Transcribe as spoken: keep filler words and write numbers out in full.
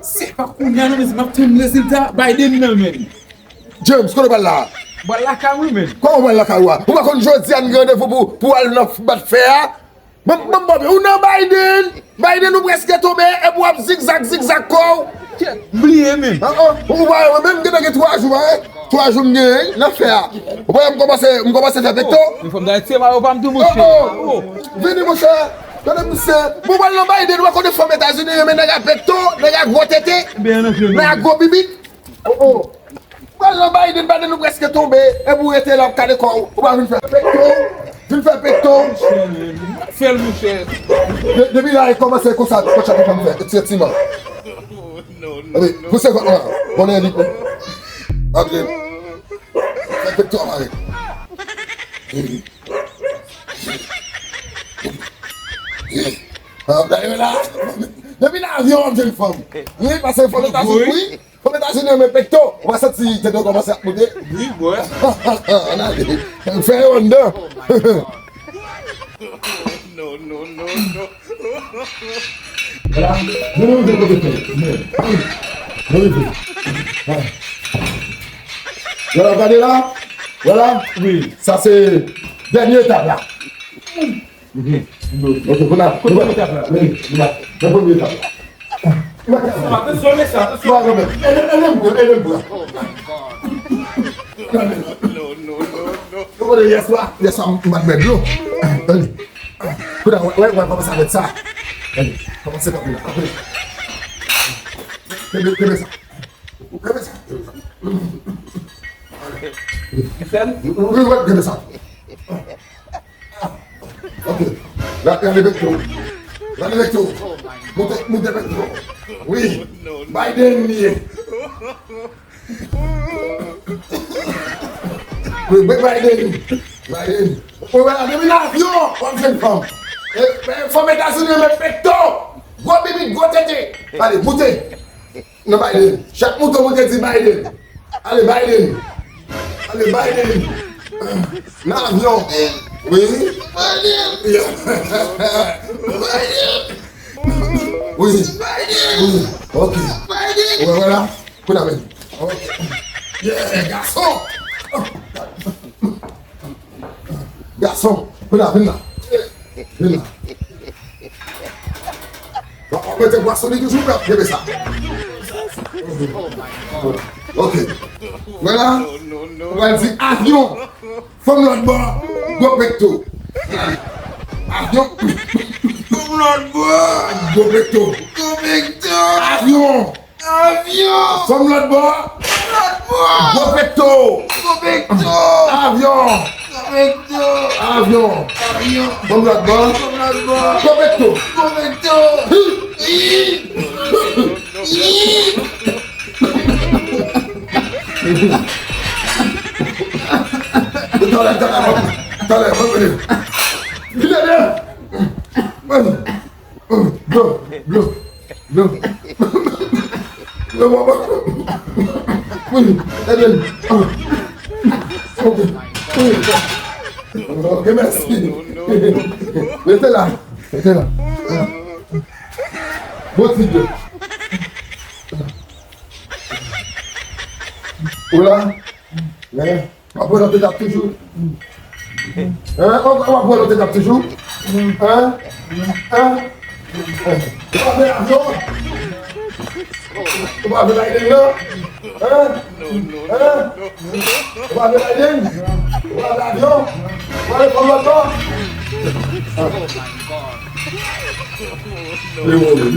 Se pa kounye a non, mezanmi, m ap tann rezilta Biden nan, menm. James, kote w pral la? M pral lakay mwen, menm. Kòman w pral lakay ou a? Ou pa konn jodi a n gen randevou pou, pou al nan f-, bat fè a? Bon, bon, bon, ou nan Biden! Biden, ou prèske tonbe, epi w ap zigzag, zigzag kò w. Kèt, m bliye, menm. Ah, ah, ou pa wè, mwen menm, m gentan gen twa jou, pa wè? Twa jou m genyen nan fè a. Ou pa wè, m kòmanse, m kòmanse fè pekto. Men fanm Dayiti, se mayo pa m tou, monchè. Oh, oh. Vini, monchè. Tande, monchè. Bon, w pral nan Biden, ou pa konnen fanm Etazini renmen nèg a pekto, nèg a gwo tete, nèg a gwo bibit. Oh, oh. Pral nan Biden, Biden, nou prèske tonbe. Epi w rete la, w ap kale kò w. Ou pa vin fè pekto. Vin fè pekto. Fè l, monchè. De-, depi la, e kòmanse konsa, konsa pou fè, efektivman. Epi, pou se kòman, bon, li, ok. Fè pekto, mare. Ah, gade la. Depi nan avyon, w ap jwenn fanm. Wi, paske fanm Etazini, wi. Fanm Etazini renmen pekto. Ou pa santi tete w kòmanse ap moute? Wi, bwè. Ann ale. Fè yo anndan. Non, non, non, non. Vwala. Nou, nou rive kote fè. Nou rive. Vwala, gade la. Vwala. Wi. Sa se dènye etap la. Mhm. Ok, kounye a, kote nou etap la? Wi, nou nan premye etap la. Attention, attention, attention. Ede m pran, ede m pran. Nou konnen yèswa, yèswa m bat bèt dlo. Tande. Kounye a, wè, wè, wè, kòmanse avèk sa. Tande, kòmanse kanpe la, kanpe. Kenbe, kenbe sa. Kenbe sa. Wi, wi, kenbe sa. Ok. Rale, rale pekto. Rale pekto. Moute, moute pekto. Wi. Biden li ye. Wi, Biden. Biden. Ou wè la, depi nan avyon, w ap jwenn fanm. E, e, fanm Etazini renmen pekto. Gwo bibit, gwo tete. Ale, moute. Nan Biden. Chak moute, moute di Biden. Ale, Biden. Ale, Biden. Nan avyon. Wi. Biden. Biden. Wi. Biden. Wi. Ok. Biden. Wè, wè la. Kounye a, men. Ok. Yeah, gason. Gason, vin la, vin la. Vin la. Bon, w ap mete bwason li toujou, w ap kenbe sa. Ok. Vwala. Ou pral di avyon. Fanm lòt bò. Gwo pekto. Avyon. Fanm lòt bò. Gwo pekto. Gwo pekto. Avyon. Avyon! Fanm lòt bò! Fanm lòt bò! Gwo pekto! Gwo pekto! Avyon! Gwo pekto! Avyon! Avyon! Fanm lòt bò! Fanm lòt bò! Gwo pekto! Gwo pekto! Hi! Hi! Hi! Talè, talè, talè, talè. Vin la. Dlo, dlo, dlo. Dlo, bon, bon. Wi, ede m. Ok. Ok, mèsi. Rete la. Rete la. Bon ti dlo. Ou la? Hein? W ap pran lòt etap toujou? Hein? W ap, w ap pran lòt etap toujou? Hein? Hein? Hein? Ou pa vle avyon? Ou pa vle Biden nan? Hein? Hein? Ou pa vle Biden? Ou pa vle avyon? Ou pa vle fanm lòt bò? Li mouri.